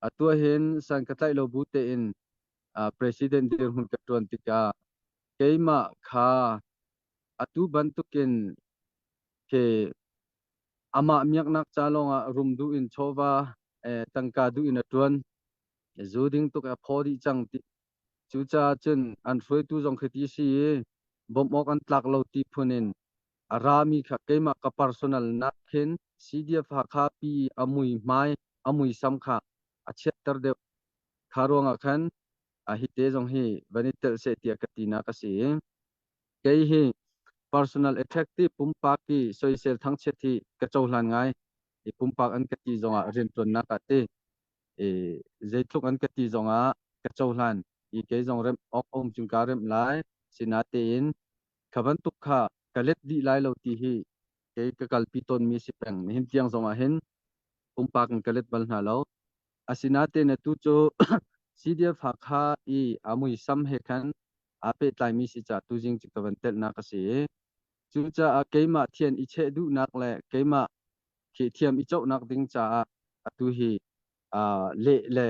Atu ahhin san ka tlaih lo bu tein president dirhmun ka ṭuan tikah keimah kha atu bantukin khi amah miaknak ca lawngah rum duh in chawva tangka duh in a ṭuan. Zu ding tuk a phaw dih cang ti. Cucaah cun an hruaitu zong khi ti si i bawmh awk an tlak lo ti phun in a rami kha keimah ka personal nak khin CDF Hakha pi a mui hmai a muisam kha a chiatter deuh. Kha ruangah khan a hi te zong hi van i telh seh tiah ka tinak a si i kei hi personal attack ti pumpak i soisel thangchiat hi ka cohlan ngai. I pumpak an ka ti zongah riantuannak ah ti i zeitluk an ka ti zongah ka cohlan i kei zong remh awk a um cun kaa remh lai. Sinatein kha bantuk kha ka let dih lai lo ti hi kei ka kalpi tawnmi si peng. Nihin tiang zongah hin pumpak in ka let bal hna lo. Asinain atu cu CDF Hakha i a muisam he khan aa pehtlaimi si caah tuzing cu ka van telhnak a si i cucaah keimah thian i cheh duhnak le keimah khi thiam i cohnak ding caah atu hi leh le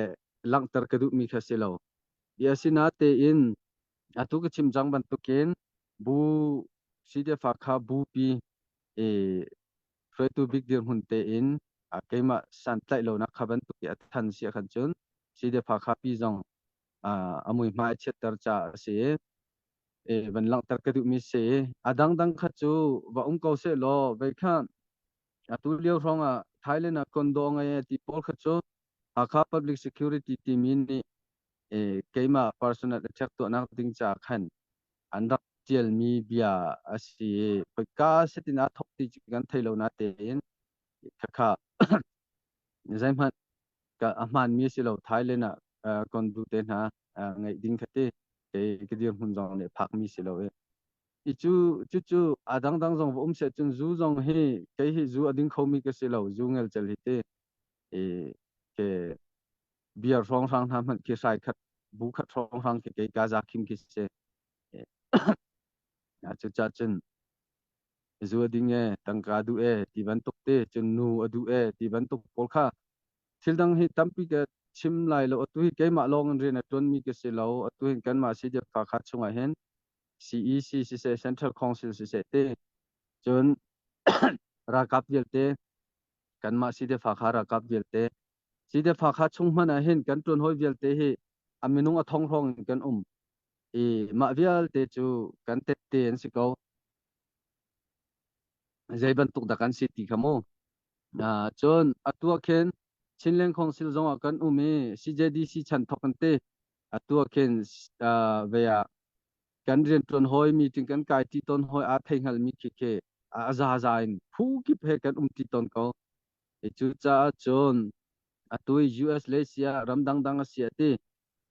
langhter ka duhmi kha si lo. I asinatein atu ka chim cang bantukin bu CDF Hakha bupi i hruaitu bik dirhmun tein keimah santlaih lonak kha bantuk i a than si ahkhan cun CDF Hakha pi zong a muihmai a chiatter caah a si i van langhter ka duhmi si. A dangdang kha cu va um ko seh law vei kha atu lio hrawng ah Thailand ah condo ngei ti pawl kha cu Hakha Public Security timi nih keimah personal attack tuahnak ding caah khan an rak ṭialmi bia a si i khoika setin aa thawk ti cu kan thei lo natein khakha zeihmanh ka a hmaanmi a si lo. Thailand ah kondu te hna ngeih ding kha ti kei ka dirhmun zong nih phakmi si lo i i cu cucu a dangdang zong va um seh cun zu zong hi kei hi zu a ding khomi ka si lo, zu ngelcel hi ti i ke beer hrawnghrang hna hmanh khi hrai khat bu khat hrawnghrang khi kei ka za khim khi si. Cucaah cun zu a ding e, tangka duh e ti bantuk te cun nu a duh e ti bantuk pawl kha thil dang hi tampi ka chim lai lo. Atu hi keimah lawng in rian a ṭuanmi ka si lo. Atu hin kanmah CDF kha chungah hin CEC siseh, Central Council siseh te cun ralkap vialte, kanmah CDF Hakha ralkap vialte, CDF Hakha chung hmanh ah hin kan ṭuan hawi vialte hi a minung a thong hrawng in kan um i mah vialte cu kan tette an si ko. Zei bantuk dah kan si ti kha mu. Cun atu ah khin Chinland Council zong ah kan um i CJDC chan thawk an ti. Atu ah khin ve ah kan rianṭuan hawi meeting kan kai ti tawn hawi aa thei hngalmi khi khi a zaza in phu kip he kan um ti tawn ko. Cucaah cun atu i US le sia ram dangdang a si a ti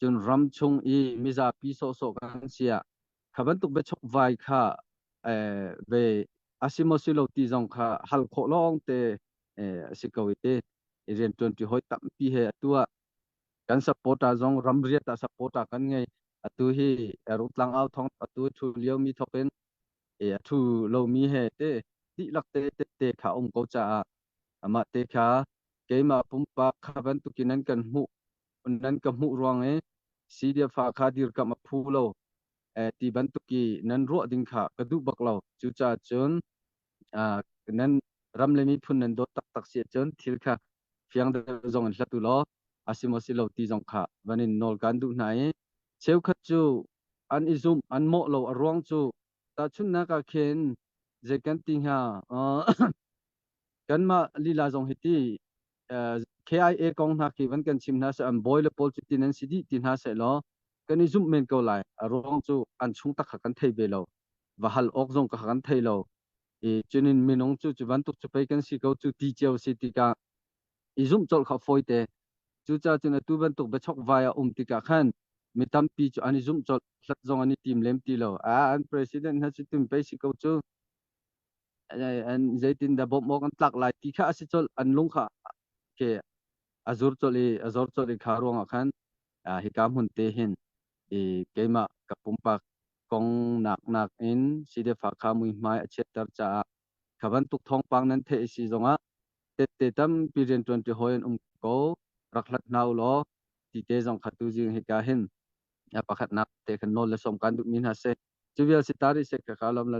cun ram chung i mizapi sawhsawh kan si ah kha bantuk biachok vai kha ve a si maw si lo ti zong kha hal khawh lawng te a si ko i ti rianṭuanṭi hawi tampi he atu ah kan supporter zong ramriat ah supporter kan ngei. Atu hi Rungtlang au thong atu thu lio mi thok in a thu lomi he te dihlak te tette kha um ko caah amah te kha keimah pumpak kha bantukin nan kan hmuh nan ka hmuh ruang i CDF kha dirkamh a phu lo ti bantuki nan ruah ding kha ka duh bak lo. Cucaah cun nan ram le miphun nan dawt taktak si ahcun thil kha fiang deuh zong in hlat u law a si maw si lo ti zong kha van in nawl kan duh hna i cheukhat cu an i zumh an mawh lo. A ruang cu tahchunhnak ah khin zei kan ti hnga, kanmah lila zong hi ti KIA kong hna khi van kan chim hna seh, an bawi le pawl cu tin an si dih ti hna seh law kan i zumh men ko lai. A ruang cu an chung tak kha kan thei ve lo, va hal awk zong kha kan thei lo i cunin minung cu cu bantuk cu pei kan si ko cu ti cio si tikah i zumh colh kha fawi te. Cucaah cun atu bantuk biachok vai a um tikah khan mi tampi cu an i zumh colh, hlat zong an i tim lem ti lo. A an president hna cu tum pei si ko cu, an zeitin dah bawmh awk an tlak lai ti kha a si colh. An lung kha ke a zur colh i a zor colh i kha ruangah khan hika hmun te hin i keimah ka pumpak kong nak nak in CDF kha muihmai a chiatter caah kha bantuk thawngpang nan theih si zongah tette tampi rianṭuanṭi hawi an um ko. rak hlat hna u law ti te zong kha tu zing hika hin pakhatnak te khan nawl le sawm kan duhmi hna si. Cu vial si ta rih seh ka ka lawm la.